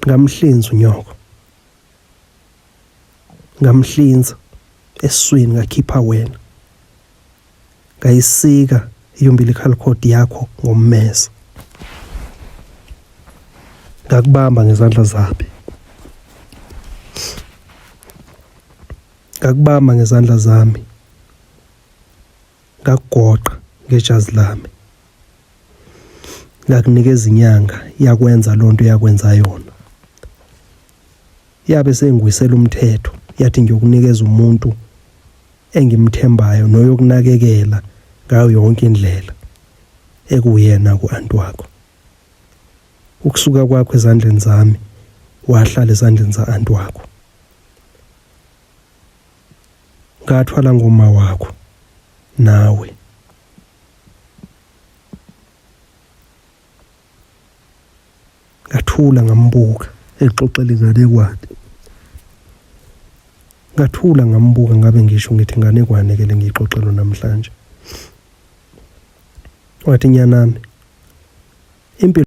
Ngamhlinza unyoko. Ngamhlinza esiswini ngakhipha wena. Ngayisika i-umbilical cord yakho ngommese. Ngakubamba ngezandla zami. Ngakubamba ngezandla zami. Ngakugoqa ngejazi lami. Ngakunikeza inyanga yakwenza lonto yakwenza yona. Yabe sengwisela umthetho yathi ngiyokunikeza umuntu engimthembayo noyokunakekela ngayo yonke indlela ekuwuyena ku-anti wakho. Ukusuka kwakho ezandleni zami wahlala ezandleni za-anti wakho. Ngathwala ngoma wakho nawe. Ngathula ngambuka exoxela inganekwane. Ngathula ngambuka ngabe ngisho ngithi inganekwane ke lengiyixoxela namhlanje. Wathi nyanami impilo.